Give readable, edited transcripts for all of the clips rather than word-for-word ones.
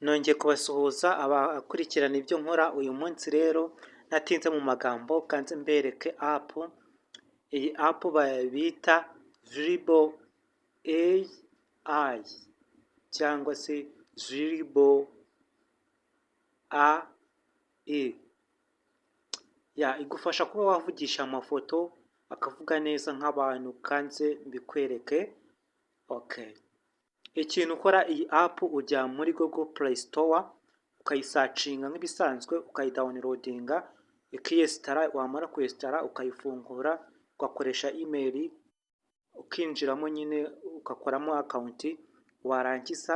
Nongeye kubasuhuza abakurikirana ibyo nkora. Uyu munsi rero ntatinze mu magambo, kanze mbereke app. Iyi app bita Virbo AI cyangwa se Virbo AI, igufasha kuba wavugisha amafoto akavuga neza nk'abantu. Kanze mbikwereke. Okay. Ikintu ukora, iyi app ujya muri Google Play Store, ukayisearchinga nk'ibisanzwe, ukayidownloadinga, ikiyinstalla. Wamara kuyinstalla, ukayifungura, ugakoresha email, ukinjiramo nyine, ugakoramo account. Warangiza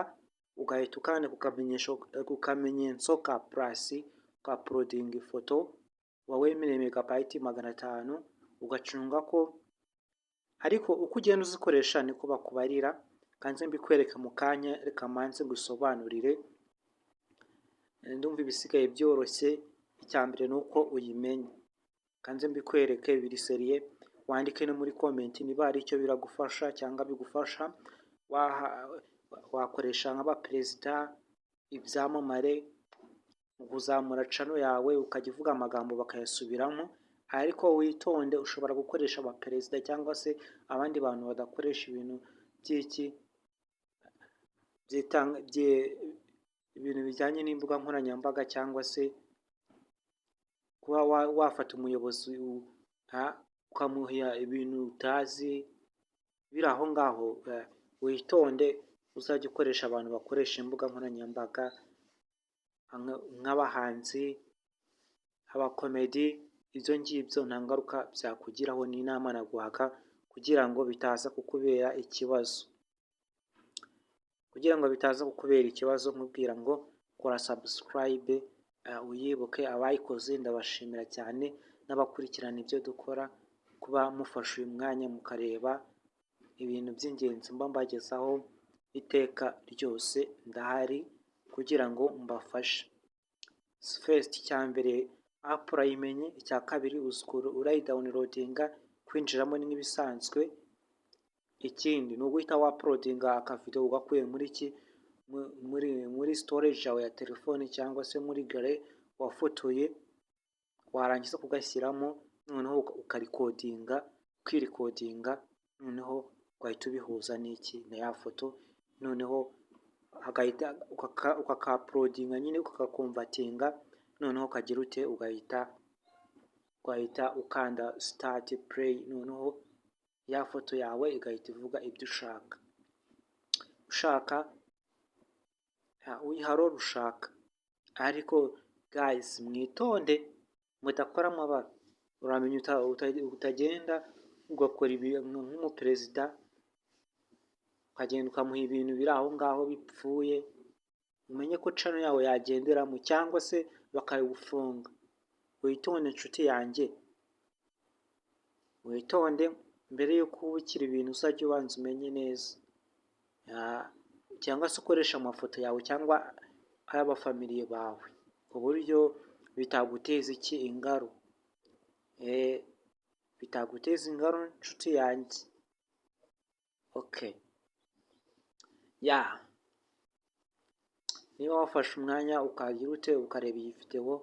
ugahita ukanda ku kamenyetso ka plus, ukauploadinga ifoto. Wemerewe megabyte 500, ugacunga ko ariko uko ugenda uzikoresha niko bakubarira. Kanze mbikwereke mu kanya, reka manze ngusobanurire. Ndumva ibisigaye byoroshye, icya mbere ni uko uyimenya. Kanze mbikwereke biri sérieux, wandike no muri comment niba hari icyo biragufasha cyangwa bigufasha. Wakoresha nk'abaperezida, ibyamamare mu kuzamura channel yawe, ukajya uvuga amagambo bakayasubiramo. Ariko witonde, ushobora gukoresha abaperezida cyangwa se abandi bantu badakoresha ibintu by'iki, ibintu bijyanye n'imbuga nkoranyambaga, cyangwa se kuba wafata umuyobozi ukamuha ibintu utazi biri aho ngaho. Witonde, uzajya ukoresha abantu bakoresha imbuga nkoranyambaga nk'abahanzi, abakomedi. Ibyo ngibyo nta ngaruka byakugiraho, ni inama naguhaga kugira ngo bitaza kukubera ikibazo. Kugira ngo bitaza kukubera ikibazo, nkubwira ngo kora subscribe uyibuke. Abayikoze ndabashimira cyane, n'abakurikirana ibyo dukora, kuba mufashe uyu mwanya mukareba ibintu by'ingenzi mba mbagezaho iteka ryose. Ndahari kugira ngo mbafashe. First, icya mbere, app urayimenye. Icya kabiri, urayidownloadinga, kwinjiramo ni nk'ibisanzwe. Ikindi ni uguhita wauploadinga akavideo ugakuye muri ki, muri storage yawe ya telefone cyangwa se muri gallery wafotoye. Warangiza kugashyiramo, noneho ukarecordinga, ukirecordinga, noneho ugahita ubihuza n'iki, na ya foto, noneho hagahita ukakauploadinga nyine, ukakaconvertinga, noneho ukagira ute? Ugahita ukanda start play, noneho ya foto yawe igahita ivuga ibyo ushaka. Ushaka uyiha role ushaka. Ariko guys, mwitonde mudakora amabara. Uramenya utagenda ugakora ibintu nk'umuperezida, ukagenda ukamuha ibintu biri aho ngaho bipfuye. Umenye ko channel yawe yagenderamo cyangwa se bakayigufunga. Witonde inshuti yanjye, witonde. Mbere y'uko wubikira ibintu, uzajya ubanza umenye neza, cyangwa se ukoresha amafoto yawe cyangwa ay'abafamiliye bawe, ku buryo bitaguteza iki, ingaru, bitaguteza ingaru, nshuti yanjye. Okay, yeah, niba wafashe umwanya ukagira ute, ukareba iyi video,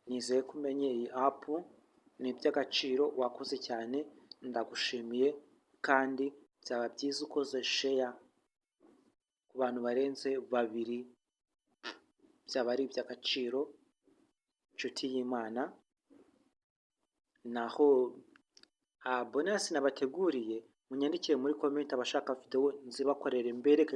nizeye ko umenye iyi app ni iby'agaciro. Wakoze cyane, ndagushimiye, kandi byaba byiza ukoze share ku bantu barenze babiri, byaba ari iby'agaciro, nshuti y'Imana. Naho bonus nabateguriye, munyandikire muri comment abashaka video nzibakorere mbereke.